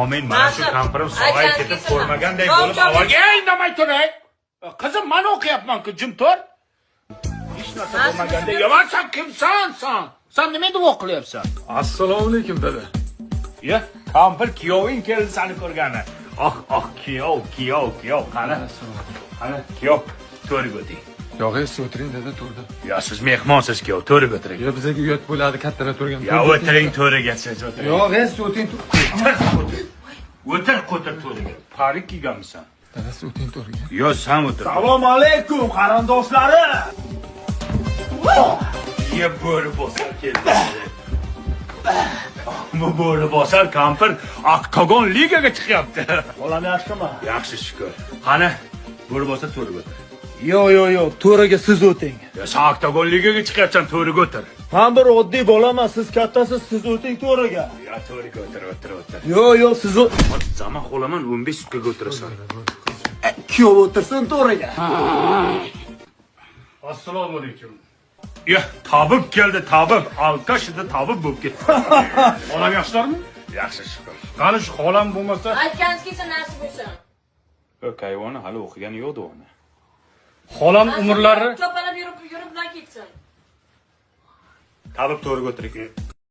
Amin, mana shu Nasib. kampirim sog'ayib Aytgan ketib kelsin. ko'rmaganday Chop, bo'lib chop. avvalgi. Ey, indamay turing. Qizim, mana o'qiyapman-ku, jim tur. Hech narsa Nasib, bo'lmaganday. nasib. Yomon, sen kimsan san? San nima duo qilyapsan? Assalomu alaykum, dada. Ya, kampir, kuyoving keldi seni ko'rgani. Oh, oh, kuyov, kuyov, kuyov, qani? Qani, kuyov, to'rga o'ting. Yo'q, siz o'tiring, dada, to'rda. Yo, siz mehmonsiz, kuyov, to'rga o'tiring. Yo, bizga uyat bo'ladi kattalar turgan. Ya, o'tiring to'riga, siz o'tiring. Yo'q, siz o'tiring. O'tir, o'tir. O'tir, qo'tir to'riga. Parik kiyganmisan? Dada, siz o'tiring to'riga. Yo, san o'tir. Assalomu alaykum, qarindoshlari. Ye, bo'ri bosar keldi. Bu bo'ri bosar kampir oktagon ligaga chiqyapti. Xolam yaxshimi? Yaxshi, shukur. Qani, bo'ri bosar, to'riga o'tir. Yo'q, yo'q, yo'q, to'riga siz o'ting. Ya, sen oktagon ligaga chiqyapsan, to'riga o'tir. Men bir oddiy bolaman, siz kattasiz, siz o'ting to'riga. Ya, to'riga o'tir, o'tir, o'tir. Yo'q, yo'q, siz Zaman xolaman, 15 sutkaga o'tirasan. Kuyov o'tirsin to'riga. Assalomu alaykum. Ya, tabib keldi, tabib. Alkash edi, tabib bo'lib ketdi. Xolam yaxshilarmi? Yaxshi, shukur. Qani shu xolam bo'lmasa, Aytganingiz kelsin, nasib bo'lsin. Kayvoni hali o'qigani yo'qdi uni. Xolam Nasib umrlari chopalab yurib yurib bilan ketsin. Tabib, to'riga o'tiring.